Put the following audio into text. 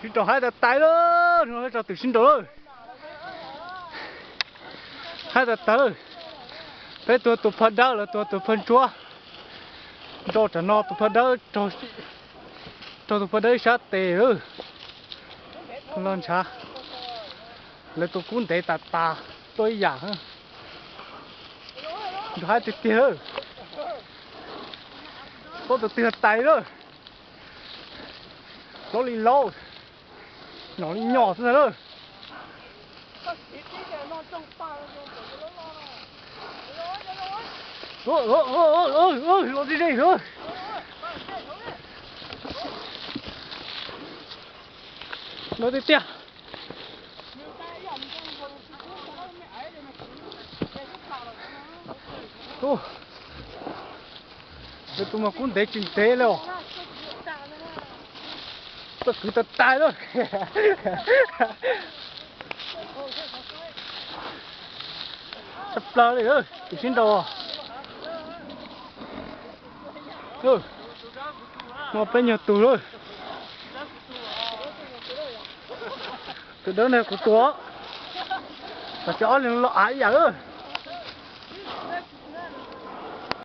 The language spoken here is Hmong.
Sib nraus haib tas tais lawm, no rau tus sib nraus lawm. Haib tas tais lawm. Peb tuag tus phaj dawb, lawv tuag tus phaj ntsuab. Nraus tsam no tus phaj dawb raug tus phaj dawb ib sab tes lawm. Los ntshav, lawv tus kub ntev tas tas, tuaj ib yam. Nraus haib tiag tiag lawm. Pob tus twg tais lawm. Laub li laub, nyom li nyom xwb ntag lawm. Los tiag tiag. Lawv tus mas kub ntev tsis ntev li os. Tuaj kwv tas tais lawm. Tshaj plaws li, tus sib nraus. Muaj peb nyuag tus lawm. Tus dawb no kuv tus, tam sim ob leeg los av ib yam.